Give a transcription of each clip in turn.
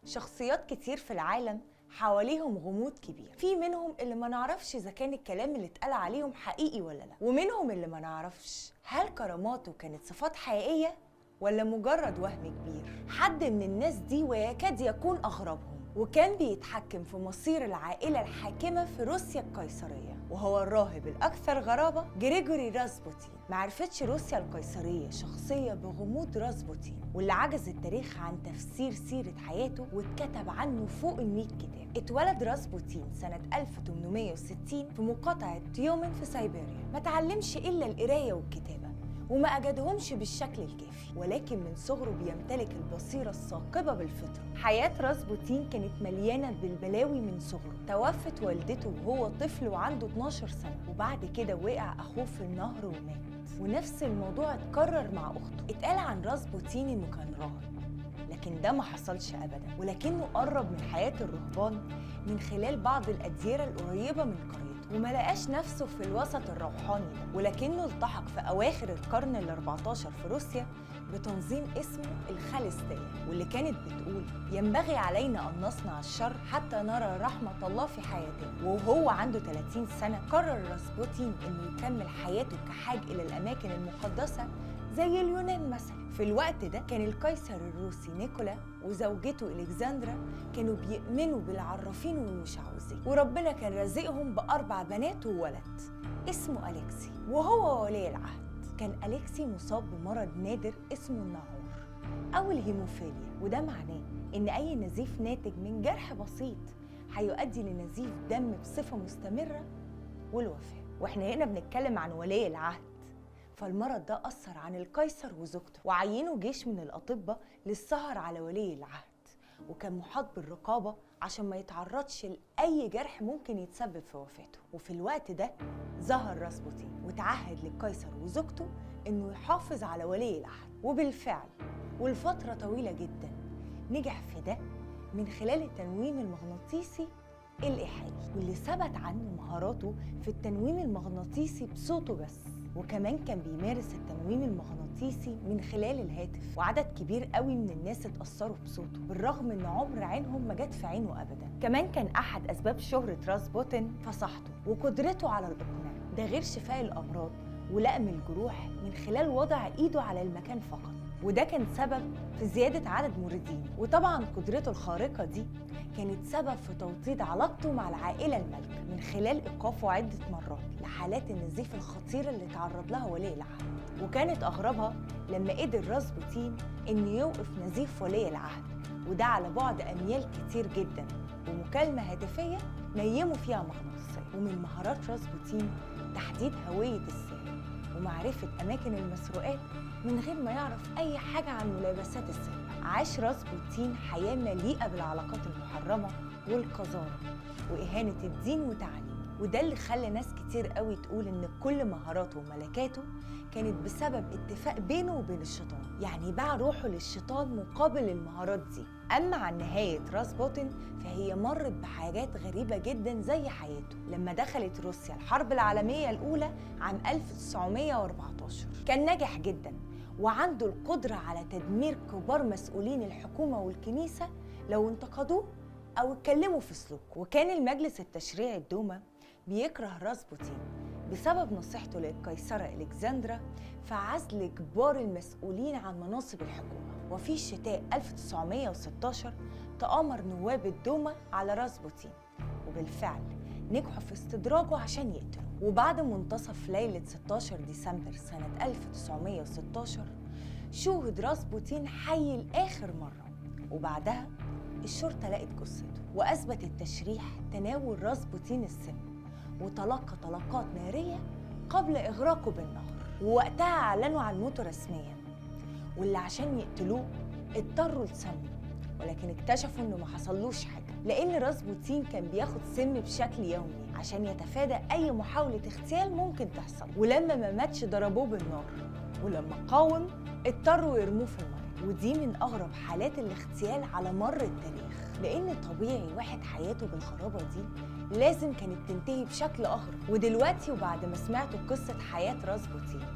شخصيات كتير في العالم حواليهم غموض كبير، في منهم اللي ما نعرفش إذا كان الكلام اللي اتقال عليهم حقيقي ولا لا، ومنهم اللي ما نعرفش هل كراماته كانت صفات حقيقية ولا مجرد وهم كبير. حد من الناس دي ويكاد يكون أغربهم، وكان بيتحكم في مصير العائلة الحاكمة في روسيا القيصرية، وهو الراهب الأكثر غرابة جريجوري راسبوتين. معرفتش روسيا القيصرية شخصية بغموض راسبوتين، واللي عجز التاريخ عن تفسير سيرة حياته واتكتب عنه فوق 100 كتاب. اتولد راسبوتين سنة 1860 في مقاطعة تيومن في سيبيريا. ما تعلمش إلا القراية والكتابة وما أجدهمش بالشكل الكافي، ولكن من صغره بيمتلك البصيرة الثاقبة بالفطرة. حياة راسبوتين كانت مليانة بالبلاوي من صغره. توفت والدته وهو طفل وعنده 12 سنة، وبعد كده وقع أخوه في النهر ومات، ونفس الموضوع اتكرر مع أخته. اتقال عن راسبوتين إنه كان راهب، لكن ده ما حصلش أبدا، ولكنه قرب من حياة الرهبان من خلال بعض الأديرة القريبة من قريته، وما لقاش نفسه في الوسط الروحاني ده، ولكنه التحق في أواخر القرن ال14 في روسيا بتنظيم اسمه الخالستية، واللي كانت بتقول ينبغي علينا أن نصنع الشر حتى نرى رحمة الله في حياتنا. وهو عنده 30 سنة قرر راسبوتين إنه يكمل حياته كحاج إلى الأماكن المقدسة زي اليونان مثلا. في الوقت ده كان القيصر الروسي نيكولا وزوجته إلكسندرا كانوا بيؤمنوا بالعرافين والمشعوذين، وربنا كان رازقهم ب4 بنات وولد اسمه أليكسي، وهو ولي العهد. كان أليكسي مصاب بمرض نادر اسمه النعور أو الهيموفيليا، وده معناه إن أي نزيف ناتج من جرح بسيط هيؤدي لنزيف دم بصفة مستمرة والوفاة. وإحنا هنا بنتكلم عن ولي العهد، فالمرض ده أثر عن القيصر وزوجته، وعينوا جيش من الأطباء للسهر على ولي العهد، وكان محاط بالرقابة عشان ما يتعرضش لأي جرح ممكن يتسبب في وفاته. وفي الوقت ده ظهر راسبوتين وتعهد للقيصر وزوجته إنه يحافظ على ولي العهد، وبالفعل ولفترة طويلة جدا نجح في ده من خلال التنويم المغناطيسي الإيحائي، واللي ثبت عنه مهاراته في التنويم المغناطيسي بصوته بس. وكمان كان بيمارس التنويم المغناطيسي من خلال الهاتف، وعدد كبير قوي من الناس اتأثروا بصوته بالرغم ان عمر عينهم ما جت في عينه ابدا. كمان كان احد اسباب شهرة راسبوتين فصاحته وقدرته على الاقناع، ده غير شفاء الامراض ولأم الجروح من خلال وضع ايده على المكان فقط، وده كان سبب في زيادة عدد مريدينه. وطبعا قدرته الخارقة دي كانت سبب في توطيد علاقته مع العائلة المالكة من خلال إيقافه عدة مرات لحالات النزيف الخطيرة اللي تعرض لها ولي العهد، وكانت أغربها لما قدر راسبوتين إنه يوقف نزيف ولي العهد، وده على بعد أميال كتير جدا، ومكالمة هاتفية نيموا فيها مغناطيسية. ومن مهارات راسبوتين تحديد هوية السارق ومعرفة أماكن المسروقات من غير ما يعرف أي حاجة عن ملابسات السرقة. عاش راسبوتين حياة مليئة بالعلاقات المحرمة والقذارة وإهانة الدين وتعليمه، وده اللي خلى ناس كتير قوي تقول إن كل مهاراته وملكاته كانت بسبب اتفاق بينه وبين الشيطان، يعني باع روحه للشيطان مقابل المهارات دي. أما عن نهاية راسبوتين فهي مرت بحاجات غريبة جدا زي حياته. لما دخلت روسيا الحرب العالمية الأولى عام 1914 كان ناجح جدا وعنده القدرة على تدمير كبار مسؤولين الحكومة والكنيسة لو انتقدوه أو اتكلموا في سلوكه. وكان المجلس التشريعي الدوما بيكره راسبوتين بسبب نصيحته للقيصرة إلكسندرا في عزل كبار المسؤولين عن مناصب الحكومة. وفي شتاء 1916 تآمر نواب الدوما على راسبوتين، وبالفعل نجحوا في استدراجه عشان يقتلوه. وبعد منتصف ليلة 16 ديسمبر سنة 1916 شوهد راسبوتين حي لآخر مرة، وبعدها الشرطة لقت جثته، وأثبت التشريح تناول راسبوتين السم وتلقى طلقات نارية قبل إغراقه بالنهر. ووقتها أعلنوا عن موته رسميا، واللي عشان يقتلوه اضطروا لسمه، ولكن اكتشفوا انه ما حصلوش حاجة لأن راسبوتين كان بياخد سم بشكل يومي عشان يتفادى أي محاولة اغتيال ممكن تحصل. ولما ما ماتش ضربوه بالنار، ولما قاوم اضطروا يرموه في المية. ودي من أغرب حالات الاغتيال على مر التاريخ، لأن طبيعي واحد حياته بالغرابة دي لازم كانت تنتهي بشكل أغرب. ودلوقتي وبعد ما سمعتوا قصة حياة راسبوتين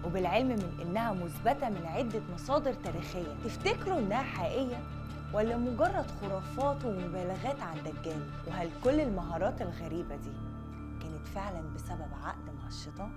وبالعلم من إنها مثبتة من عدة مصادر تاريخية، تفتكروا إنها حقيقية ولا مجرد خرافات ومبالغات عن دجال؟ وهل كل المهارات الغريبة دي كانت فعلا بسبب عقد مع الشيطان؟